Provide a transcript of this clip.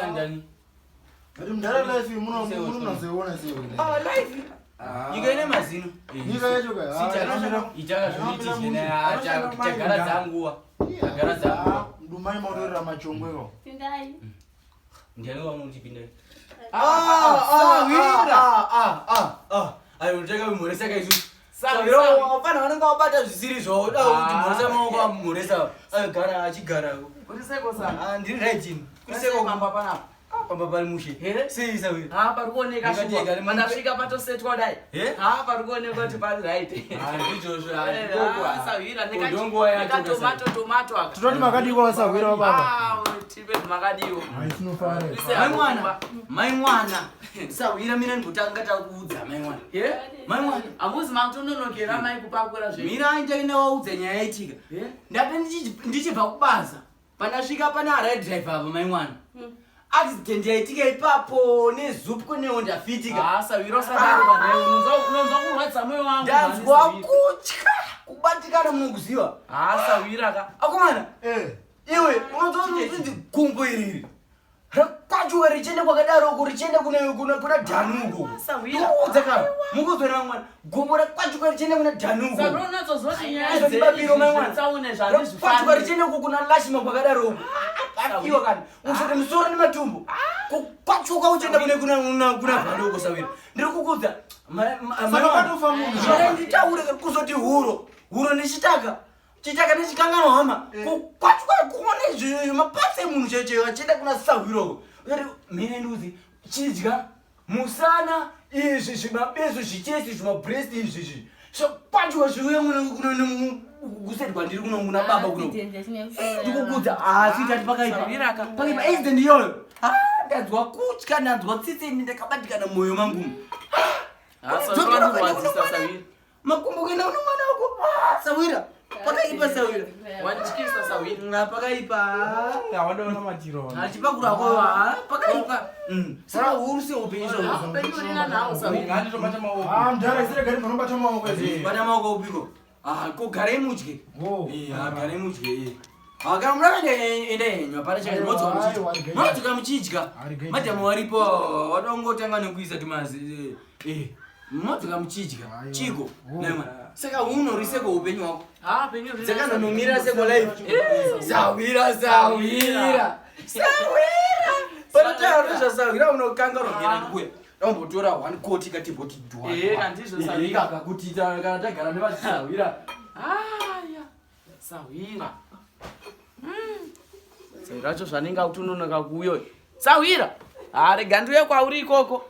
Ndani? But mudhara life muno munozoiona sei wena? Ah, life. Nyika ine mazino. Nyika yacho ka. Itaka zvinoitizve tagara dzanguwa. Tagara dzanguwa. Ndumai mautorera machongwe ko. Pindai. Ndiani wamuti pindai? Ah, ah, Sawira. ah, ah, ah, ah. Ayo unotaka kumhoresa ka isusu. Sawira, wafana vanenge wabata zvisiri zvavo. Da kuti mhoresa maoko amhoresa. Ayo gara achigara. Kuriseko sana. Ah, ndiri right ini. Kuriseko Kuriseko pamba panapa. Ah, pamba pari mushe. Here? Sei sawira? Ha pari kuoneka Ndikati shuwa. gari mupe. Pandasvika patosetwa kudai. Eh? Ha pari kuoneka kuti pari right. Ah, ndizvozvo. Eh, ah, Sawira Ndonguwa yacho neka tomato tomato aka. Tinoti makadiwa vasahwira vababa. Ah, tipe makadiwa. Hai tinofara. Kurise Mai mwana, mai mwana. Sawira mina ndotanga takuudza mai mwana. Eh? Mai mwana. Hamuzi makutononokera mai kupakura zvenyu. Mira ndaenda waudza nyaya yaitika. Eh? Ndati ndichibva kubasa. Pandasvika pana right driver apa mai mwana. Accident yaitika ipapo nezupko nehonda fitika. Ah, Sawira usadaro kana unonzwa unonzwa kurwadza moyo wangu. Ndanzwa mhani, Sawira. kutya kubatikana munokuziva. Ah, Sawira ka. Akomana, Eh. iwe unonzwa kuti gumbo iriri. Rakwachuka richienda kwakadaro uko richienda kuna kuna kuna Dhanu uko. Sawira. Ndikuudza ka. Mukuzora mwana. Gumbo rakwachuka richienda kuna Dhanu uko. Sawira unotsozoti nyaya Izvo ndibabiro mai mwana. dzeitsaune Rakwachuka zvandizvifani. richienda uko kuna Lashima kwakadaro uko. Pakiwa kana. Usati musoro nematumbo. Kukwachuka uchienda kune kuna kuna kuna Dhanu uko Sawira. Ndiri kukuudza. Saka patofa munhu. Zvara nditaure kuzoti huro. Huro nechitaka. Chitaka nechikanganwa hama. Kukwachuka kuone zvinhu mapatsi emunhu chaiyo chaiyo achienda kuna Sawira uko. Ukati mine ndiuzi chidya musana izvi zvimabezo zvichesi zvimabreast izvi izvi zvakwachuka zviuya kuseri kwandiri kuno kuna baba kuno ndikukudza asi tati pakaipa Sawira ka. pakaipa accident iyoyo Ah, ndanzwa kutya ndanzwa tsitsi ini ndakabatikana mwoyo mangu Ah, Sawira unorwadzisa Sawira. makumbo kuenda kuno mwana wako Ah, sawira pakaipa sawira Wandityisa Sawira. Nga, pakaipa Hawandaona matiro. achipakura kwayo pakaipa saka huru seupenyu Ah, upenyu urina nawo Sawira. Nganditobata maoko. Ah, mudhara isire gari munobata maoko ese. bata maoko upiko Ah, ko garai mudye Oh. Eh, ah, garai mudye eh. Ah, kana munakaenda enda henyu hapana chaka Aiwa, aiwa, regai. modzoka muchidya Regai. madhamu varipo wadongotanga nekuisa tumazi eh, modzoka muchidya Aiwa. chiko Oh. nema saka unoriseko upenyu hwako Ah, upenyu urina. dzakazonomira seko life sawira sawira sawira panotaura zvasawira unokangarwa ndikuya dambotora one coat ikatimboti Eh, handizvo Sawira. kuti kana tagara nevasawira Aya, Sawira. Mm. Sawira acho zvanenge akutononoka kuuyo. Sawira. Ah, rega ndiuye kwauri ikoko.